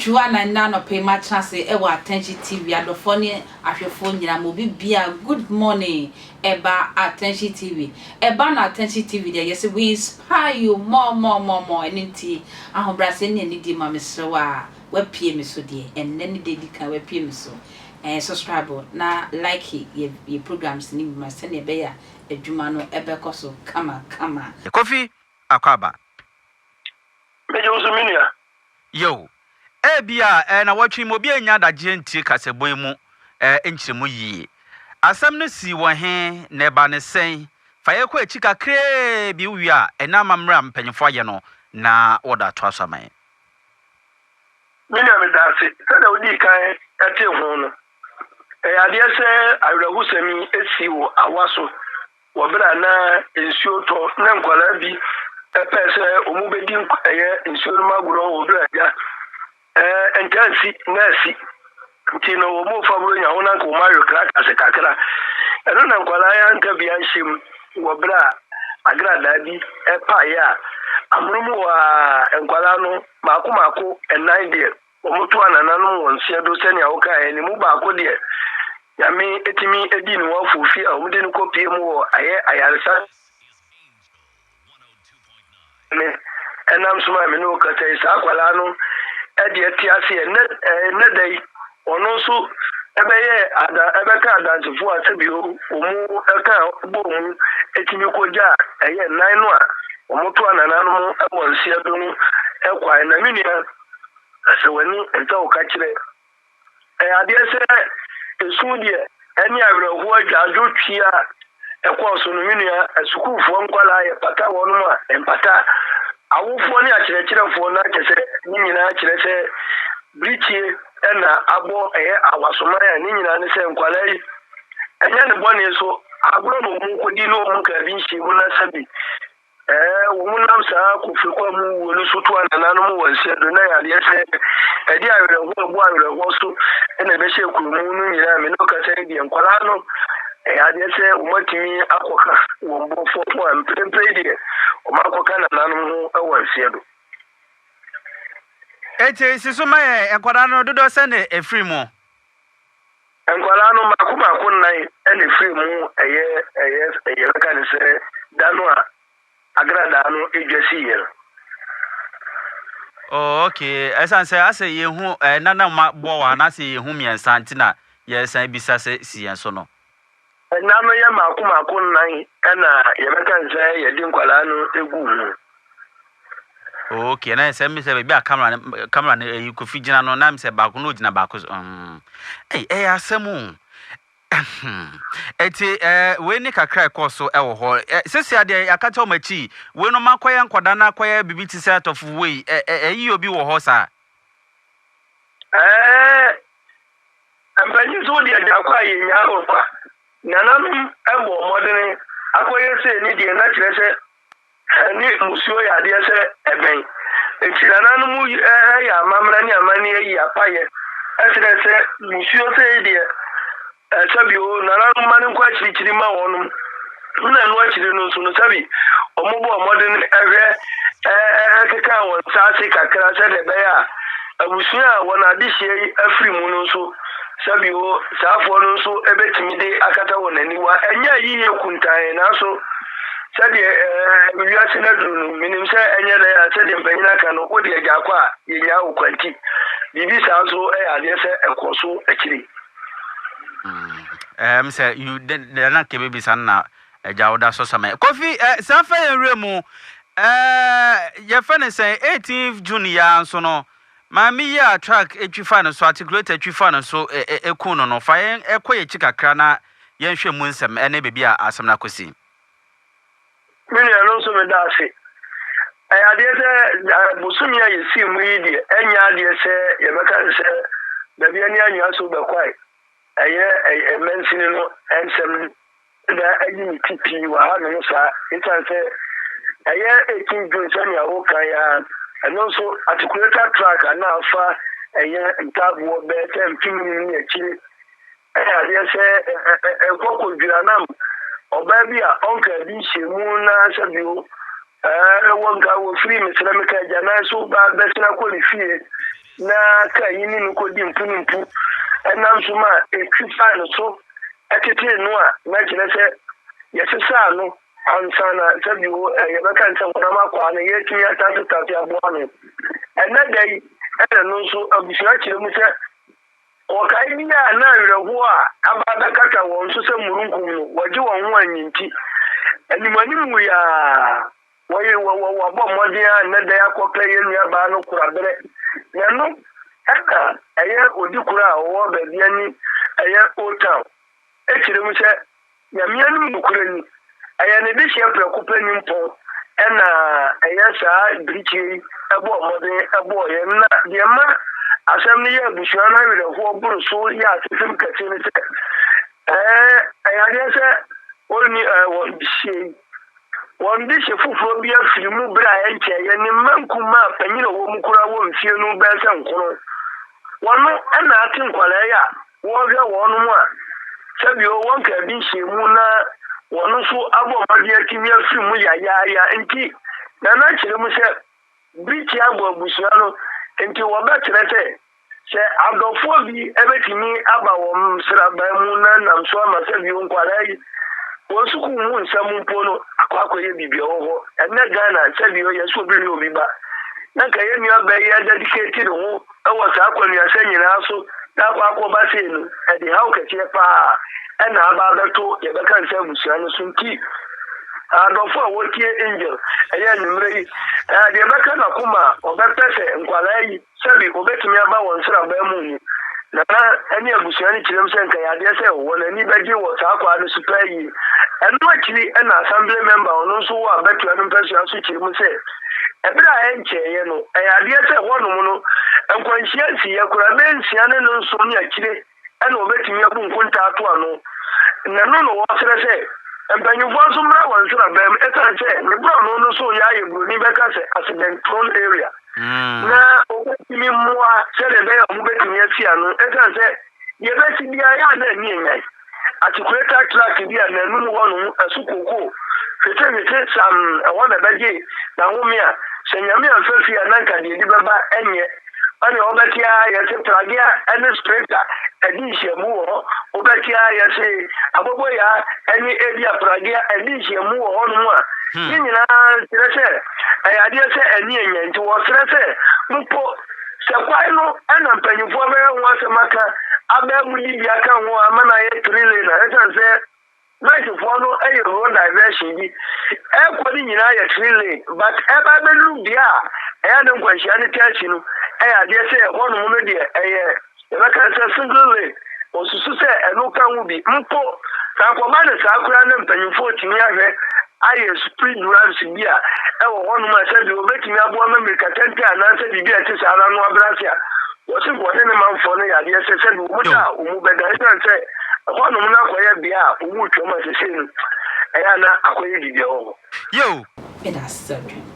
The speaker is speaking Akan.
Dwoa na nnɛ anɔpa yi matena ase wɔ Attention TV adɔfoɔ ne ahwɛfoɔ nyinaa ma obi bia good morning ɛba Attention TV ɛba no Attention TV deɛ yɛsɛ we inspire you more more more more. Ɛno nti ahobrɛaseɛ ne anidie ma mesrɛ wo a wapie me so deɛ ɛnnɛ ne deɛ di kan wapie me so subscribe na like yɛ programs ne bi ma sɛnea ɛbɛyɛ a adwuma no ɛbɛkɔ so kama kama. Kofi Akwaaba. Megye wo so, me nua. Yo, ebia na wɔtwe mu obi anya adagyeɛ ntie kasɛbɔ yi mu nkyerɛmu yie. Asɛm no sii wɔ he na ɛba ne sɛn? Fa yɛkɔ akyi kakraa bi, wowie a ɛna amammerɛ a mpanyimfoɔ ayɛ no na wɔde atoa so ama yɛn. Me nua, meda ase. Sɛdeɛ wodii kan tee ho no, ɛyɛ adeɛ sɛ awerɛhosɛm yi si wɔ awa so wɔ berɛ a na nsuo tɔ na nkwadaa bi pɛɛ sɛ wɔn bɛdi ɛyɛ nsuo no mu agorɔ wɔ berɛ a agya ntaa si na asi nti no wɔn fa buronya ho na nka wɔn awe krakase kakra. Ɛno na nkwadaa yi anka bi anhyɛ mu wɔ berɛ a agradaa bi paeɛ a amono mu hɔ a nkwadaa no maako maako ɛnan deɛ wɔto anananom wɔn nseɛ do. Sɛnea wokaeɛ ne mu baako deɛ, Nyame etumi edi ne ho afofi a wɔde no kɔpie mu wɔ ayɛ ayaresa me ɛnam so ma me ne wo kasa yi. Saa akwadaa no ɛde ɛte ase ɛnɛ ɛnɛ da yi, ɔno nso ɛbɛyɛ ada ɛbɛka adansefo a sɛbio wɔn ɛka bɔ mu etumi kɔgya a ɛyɛ nan no a wɔn to anananom ɛwɔ nseɛ do no ɛkwae. Na me nua, sɛ w'ani nsa wo ka kyerɛ, ɛyɛ adeɛ sɛ esu deɛ ɛne awerɛhoɔ adwadwo twi a ɛkɔɔ so no. Me nua, asukuufoɔ nkwadaa yɛ pata wɔn mu a mpata awofoɔ ne akyerɛkyerɛfoɔ no akyɛ sɛ ne nyinaa kyerɛ sɛ birikyie ɛna abɔ ɛyɛ awasoman a ne nyinaa ne sɛ nkwadaa yi ɛnyɛ ne bɔne so agorɔ na wɔn kɔdi ne wɔn kaa bi nhyia mu na sɛbi wɔn nam saa kofiri kwan mu wuo no so to anananom wɔ nseɛ do. Na yɛ adeɛ sɛ ɛde awerɛhoɔ ɛbɔ awerɛhoɔ so ɛna ɛbɛhyɛ kuromu no nyinaa. Me ne kasa yi deɛ, nkwadaa no ɛyɛ adeɛ sɛ wɔn atumi akɔka wɔn bɔfoɔ ho a mprempren deɛ wɔn akɔka nananom ho ɛwɔ nseɛ do. Eti si so ma yɛ, nkwadaa no dodoɔ sɛ ne efiri mu? Nkwadaa no mako mako nnan ɛna efiri mu. Ɛyɛ bɛka ne sɛ da no a agradaa no edwa si yɛ no. Oh, okay. Ɛsan sɛ asɛ yɛhu nana ma bɔ wɔ ha na asɛ yɛhu mmiɛnsa nti na yɛsan bisa sɛ si yɛn so no. Ɛna no yɛ mako mako nnan ɛna yɛbɛka ne sɛ yɛde nkwadaa no egu ho. Oh, okay. Na sɛ mi sɛ baabi a camera no ɛyi Kofi gyina no na mi sɛ baako na ogyina baako so. Ɛy, ɛyɛ asɛm o. Eti wei ne kakra ɛkɔɔ so ɛwɔ hɔ. Sisi adeɛ yɛaka kyerɛ wɔn akyi wei no ma akɔyɛ nkwadaa na akɔyɛ biribi te sɛ atɔfo wei ɛyi obi wɔ hɔ saa. Mpanyin so deɛ agya kɔ a yɛnyaa wɔ kwa nananom ɛbɔ mmɔdene akɔyɛ sɛ ne deɛ na kyerɛ sɛ ɛne musuo yɛ adeɛ sɛ ɛbɛn nti nananom ɛyɛ amammerɛ ne amanneɛ yi apayɛ ɛkyerɛ sɛ musuo sɛ yi deɛ sɛbi o nananom ma no nkɔ akyirikyiri ma wɔnom. Na ɛno akyiri no nso no, sɛbi ɔmo bɔ mmɔden ɛhwɛ ɛkeka wɔn nsa ase kakra sɛdeɛ ɛbɛyɛ a abusua a wɔn adehyia yi afiri mu no nso, sɛbi o saafoɔ no nso ɛbɛtumi de akata wɔn aniwa. Ɛnyɛ yiyie kuntan, nanso sɛdeɛ wiase no aduru no, menim sɛ ɛnyɛ dɛ a sɛdeɛ mpanyin aka no, wode agya akɔ a yɛnyaa wo kwanti biribi saa nso ɛyɛ adeɛ sɛ ɛkɔ so akyiri. Sɛ you de na kebe bisa na agya woda so sɔmɛ. Kofi, san fa yɛn werɛ mu yɛfɛ ne sɛn 18 June yi ara nso no, maame yi a truck etwi fa no so, articulator etwi fa no so eku no, fa yɛn ɛkɔ yɛn akyi kakra na yɛnhwɛ mu nsɛm ɛne baabi a asɛm no akɔsi. Me nua no nso meda ase. Ɛyɛ adeɛ sɛ bosome a yɛsii mu yi deɛ, ɛnyɛ adeɛ sɛ yɛbɛka ne sɛ baabi ani anwea so bɛkwae ɛyɛ mansini no nsɛm na ayi ne ti pii wɔ ha nom saa, ɛsiane sɛ ɛyɛ 18 June sɛnea woka yi a, ɛno nso articulator truck a na afa ɛyɛ ntaaboɔ bɛyɛ sɛ 5000 ne akyire. Ɛyɛ adeɛ sɛ ɛkɔ kɔdwira nam ɔbaa bi a ɔnka bi nhyɛ mu na sɛ bio wɔ nka wɔfiri mesrɛ meka agyanan so ba bɛsena kɔ ne fie. na kaa yi ne no kɔdi mpu-ne-mpu nam so ma ɛtwi faa ne so tetee no a, na kyerɛ sɛ yɛsesaa no ansa na sɛbio yɛbɛka no sɛ honam akwaa no yɛatumi atasetase aboa ano. Ɛnnɛ da yi ɛna no nso abusua kyerɛ mu sɛ wɔkae bi a na awerɛhoɔ a aba abɛkata wɔn so sɛ mununkum no, wɔgye wɔn ho anyi nti, animanim yi a wɔye wɔ wɔ wɔabɔ mmɔden a nnɛ da yi akɔpɛ yɛn nuabaa no koraberɛ. Na ɛno ɛna ɛyɛ odi koro a ɔwɔ baabi ani ɛyɛ Old Town kyerɛ mu sɛ Nyame anim nokorɛ ni, ɛyɛ ne dehyeɛ prɛko pɛ nimpɔn ɛna ɛyɛ saa birikyie yi bɔɔ mmɔden bɔɔ yɛn. Na deɛ ɛma asɛm no yɛ abusua no awerɛhoɔ boro so yɛ asesem kɛse ne sɛ, ɛɛ ɛyɛ adeɛ sɛ ɔnni ɛɛ wɔ dehyeɛ yi, wɔn dehye foforɔ bi afiri mu berɛ a ɛnkyɛeɛ, ne mma nkumaa panyin a ɔwɔ mu koraa wɔ mfie no bɛyɛ sɛ nkono. Wɔn na ate nkwadaa yi a wɔrehwɛ wɔn a sɛbio wɔnkaa bi nhyiamu na wɔn nso abɔ mmɔden atumi afiri mu yayaaya nti, Nana kyerɛ mu sɛ bere tia bɔ abusua no nti wɔbɛkyerɛ sɛ sɛ adɔfoɔ bi bɛtumi aba wɔn sraban mu na nam so ama sɛbio nkwadaa yi wɔn sukuu mu nsɛm mpo no akɔ akɔyɛ biribi wɔ hɔ. Ɛnnɛ Ghana sɛbio yɛsɛ obi hwɛ obi ba na nka yɛn nua bɛyɛ dedicate ne ho wɔ saa akwannuasa nyinaa so na akɔ akɔba sei no, ɛde haw kɛseɛ paa ɛna aba abɛto yɛbɛka no sɛ abusua no so. Nti adɔfo a wɔtie Angel ɛyɛ anwummerɛ yi, deɛ ɛbɛka n'akoma a ɔbɛpɛ sɛ nkwadaa yi sɛbi ɔbɛtumi aba wɔn nsraban mu no, Nana ne abusua no kyerɛm sɛ nka ɛyɛ adeɛ sɛ wɔn ani bɛgye wɔ saa kwaa no so paa yie. Ɛno akyiri na Assembly member a ɔno nso wɔ abatoa no mpasua so kyerɛ mu sɛ ɛberɛ a ɛnkyɛeɛ no ɛyɛ adeɛ sɛ hɔnom no nkwanhyia nsiiɛ koraa bɛyɛ nsia ne no nson ne akyire ɛna wɔbɛtumi abu nkontaa ato ano. Na ɛno na wɔsrɛ sɛ mpanyinfoɔ nso mmra wɔn nsraban mu ɛsiane sɛ ne borɔno no so yɛ ayɛ buroni bɛka sɛ accident prone area na wɔbɛtumi mmoa sɛdeɛ ɛbɛyɛ a wɔbɛtumi asi ano ɛsiane sɛ deɛ ɛbɛsi biara yɛ a na ani anyan. Articulator truck bi a n'anum hɔnom ɛso kookoo hwetehwete sam ɛhɔ na ɛbɛgye n'ahome a sɛ Nyame amfa fie a na nka deɛ ɛdi bɛba ɛnyɛ ɛne wobɛte ara yɛse pragea ɛne sprinter ɛdi nhyiamu wɔ hɔ, wobɛte ara yɛse aboboyaa ɛne ebia pragea ɛdi nhyiamu wɔ hɔnom a ne nyinaa kyerɛ sɛ ɛyɛ adeɛ sɛ ɛne ɛnya nti wɔsrɛ sɛ mpo sɛ kwan no ɛna mpanyinfoɔ bɛyɛ ho asɛm aka abɛɛ mu de bi aka ho ama no ayɛ three lane a ɛsiane sɛ Mɛnsefoɔ no yɛ road diversion bi ɛkɔ no nyinaa yɛ three lane but ɛba bɛduru bea a ɛyɛ ne nkwanhyia no taa si no ɛyɛ adeɛ sɛ ɛhɔnom no deɛ ɛyɛ yɛbɛka sɛ single lane. Ɔsusu sɛ ɛno ka ho bi mpo sɛ ankɔba no saa koraa na mpanyimfoɔ retumi ahwɛ ayɛ speed ramps bi a ɛwɔ hɔnom a sɛdeɛ wɔbɛtumi aboa ma mmirikatɛntɛ anaasɛ biribi a ɛte saa ara no abrɛ ase a, wɔse wɔne ne manfoɔ no yɛ adeɛ sɛ sɛdeɛ wɔn da a wɔn bɛda ɛsiane sɛ ɛhɔnom no akɔyɛ bea a wɔn retwam a sesei no ɛyɛ a na akɔyɛ biribi wɔ hɔ. Yo! Meda ase sɛ wodwen.